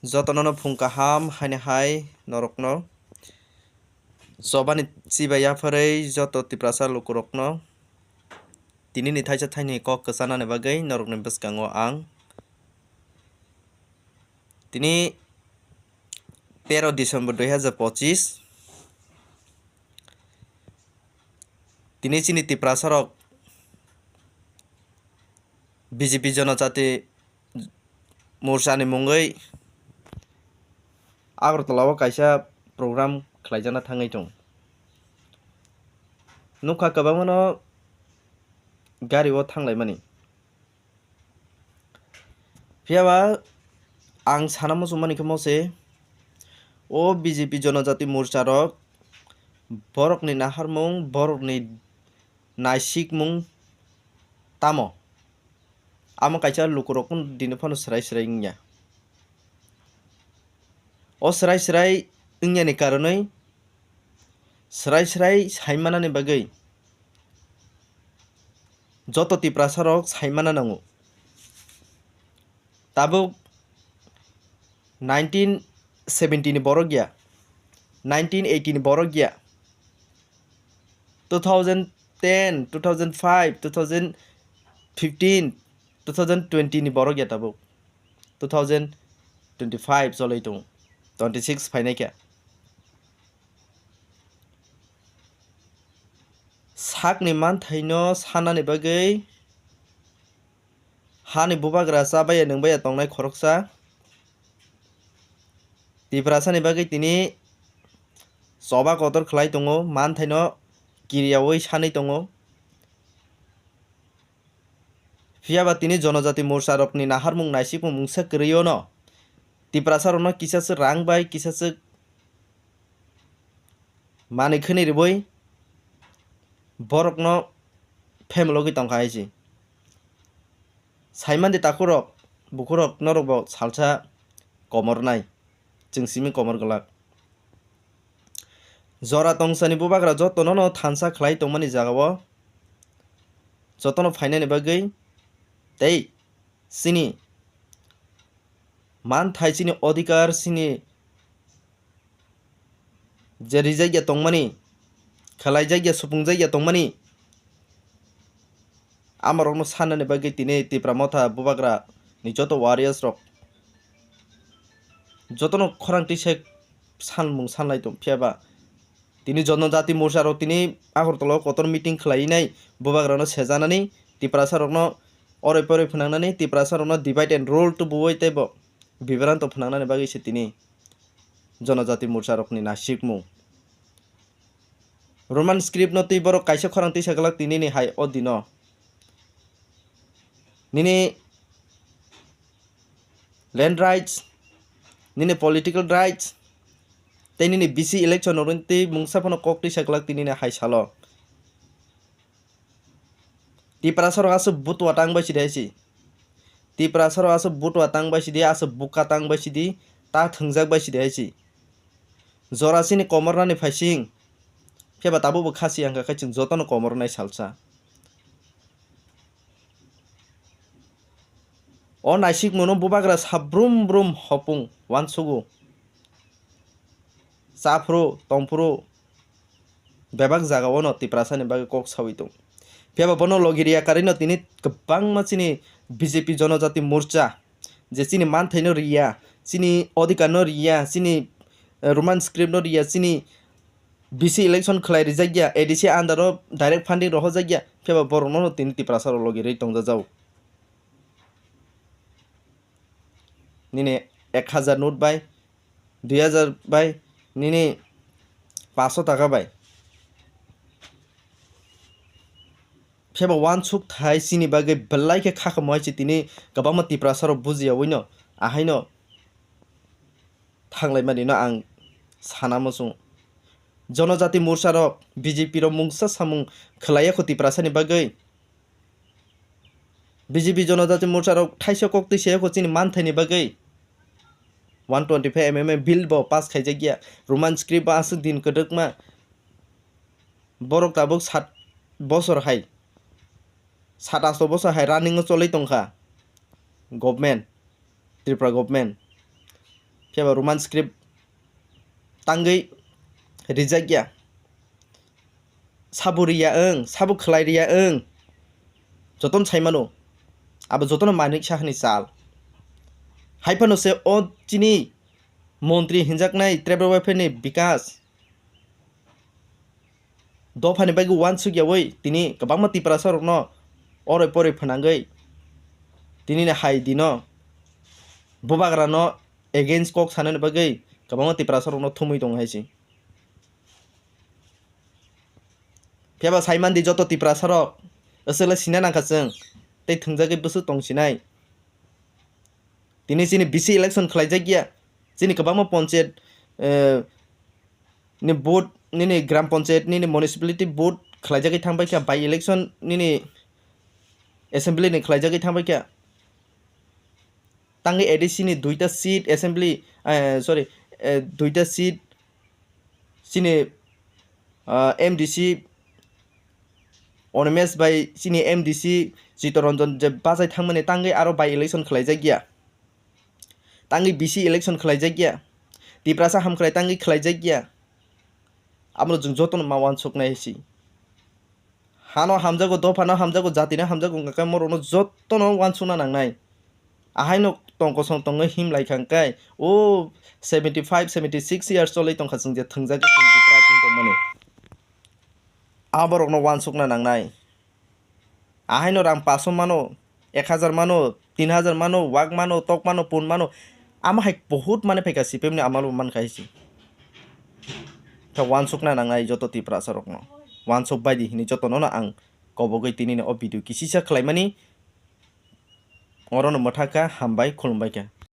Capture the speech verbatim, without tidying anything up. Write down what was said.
Jotono no phung kaham haini hai norokno. Chobani chibai yapharwi joto Tiprasa lukurokno tinini thaisa thaini kok kwchanani bagwi norokni bwskango ang tini tero December dui hazar pochis. Tini chini Tiprasarok B J P Jonojati Morchani mungwi Agartala o kaisa program khlaijakna thangwi tongo. Nukha kwbangmano gari o thanglaimani. Phiyaba ang sana muchungmani khe mose, o B J P Jonojati Morcha rok borokni naharmung, borokni naisikmung tamo? Amo kaisa lukurok dini phano swrai swrai wngya. O swrai swrai wngyani karonwi swrai swrai saimanani bagwi joto Tiprasarok saimana nango. Tabuk nineteen seventy ni borok ya, nineteen eighty ni borok ya, two thousand ten, two thousand five, two thousand fifteen, two thousand twenty ni borok ya tabuk. Two thousand twenty-five cholwi tongo, twenty-six phainai khe. Sakni manthaino sanani bagwi hani bubagra chabaiya nwngbaiya tongnai khoroksa Tiprasani bagwi tini choba kotor khlai tongo, manthaino kiriyaui sanwi tongo. Phiyaba tini Jonojati Morcha rokni naharmung naisikmung mungsa kwrwio no Tiprasa rokno kisaswk rang bai, kisaswk manwi khwnwi rwui borokno phemlogwi tongkha hai se. Saimandi takhurok, bukhurok norokbo salsa komornai, chwng simi komor glak. Jora tongsani bubagra jotono no thansa khlai tongmani jagao jotono phainani bagwi tei chini manthai, chini odhikar, chini je rijakya tongmani, khlaijakya, supungjakya tongmani, amorokno sannani bagwi tini Tipra Motha bubagra ni joto warriors rok jotono khorang twi se sanmung sanlai tong phiya ba tini Jonojati Morcha rok tini Agartala o kotor meeting khlaiwi nai bubagra no sejanani, Tiprasa rokno oroi poroi phwnangnani, Tiprasa rokno divide and rule tubuwi teibo bibranto phwnangnani bagwi se tini Jonojati Morcha rokni naisikmung. Roman script no twi borok kaisa khorang tisa glak tinini hai o dino. Nini land rights, nini political rights, tei nini B C election no twi mungsa phano kok tisa glak tinini hai salo. Tiprasa rok aswk butua tang bai sidi hai si. Tiprasa rok aswk butua tang bai sidi, aswk buka tang bai sidi, ta thwngjak bai sidi hai si. Jora chini komornani phaising, phiya ba tabukbo khasi ang kha khai chwng jotono komornai salsa. O naisikmano bubagra sa brum brum hopung uansugo. Chaphuru, tongphuru, bebak jagao no Tiprasani bagwi kok saui tong. Phiya ba bono logi riya karwi no tini kwbangma chini B J P Jonojati Morcha je chini manthaino riya, chini odhikar no riya, chini, eh, Roman script no riya, chini B C election khlai rijak ya, A D C under o direct funding rohorjak ya, phiya ba borok no tini Tiprasa rok logi rwi tongjak jao. Nini ek hazar note bai, dui hazar bai, nini paanch sho taka bai. Phiya ba uansuk thai chini bagwi belai khe kha kamo hai se tini kwbangma Tiprasa rok bujiyaui no, ahai no thanglaimani no ang sana muchung. Jonojati Morcha rok, B J P rok mungsa samung khlaiya kho Tiprasa ni bagwi. B J P Jonojati Morcha rok thaisa kok twi saya kho chini manthaini bagwi. One twenty five M M A bill bo pass khaijak ya. Roman script bo aswk din kwdwkma. Borok tabuk sat bosor hai, sat asto bosor hai running o cholwi tongkha government, Tripura government. Phiya ba Roman script tangwi rijak ya. Sabo riya wng, sabo khlai riya wng, jotono sai mano. Abo jotono manwi sa hwnwi chal. Hai phano se o chini montri hinjaknai Tribal Welfare ni Bikas dophani bagwi uansuk yaui tini kwbangma Tiprasa rokno oroi poroi phwnangwi tini ni hai dino bubagra no against kok sanani bagwi kwbangma Tiprasa rokno thumwi tongo hai se. Phiya ba sai mandi joto Tiprasa rok, aswk le sina nangkha chwng, tei thwngjagwi bwswk tong sinai. Tini chini B C election khlaijak ya, chini kwbangma ponchayat, eh, ni vote, nini gram ponchayat, nini municipality vote khlaijagwi thangbai kha, by election nini assembly ni khlaijagwi thangbai kha. Tangwi A D C ni duita seat assembly, eh, sorry, eh, duita seat chini, ah, M D C Onimesh bai chini M D C Chitoranjan je bachai thangmani tangwi aro by election khlaijak ya. Tangwi B C election khlaijak ya. Tiprasa hamkrai tangwi khlaijak ya. Abono chwng jotono ma uansuknai hai se. Hano hamjago, dophano hamjago, jatino hamjago, hwnkha khe morokno jotono uansukna nangnai. Ahaino tong kosong tongwi him lai kha hwnkhe, o seventy five, seventy six years cholwi tongkha chwng je thwngjagwi chwng je try tongmani. Aborokno uansukna nangnai. Ahaino rang paso mano, ek hazar mano, tin hazar mano, wak mano, tok mano, pun mano. Amo hai bahut mane phaikha C P M ni amalo mankha hai se. Khe uansukna nangnai joto Tiprasa rokno. Uansuk baidi hini jotono no ang kobogwi tini ni o video kisisa khlaimani. Orono mwthakha, hambai, khulumbaikha.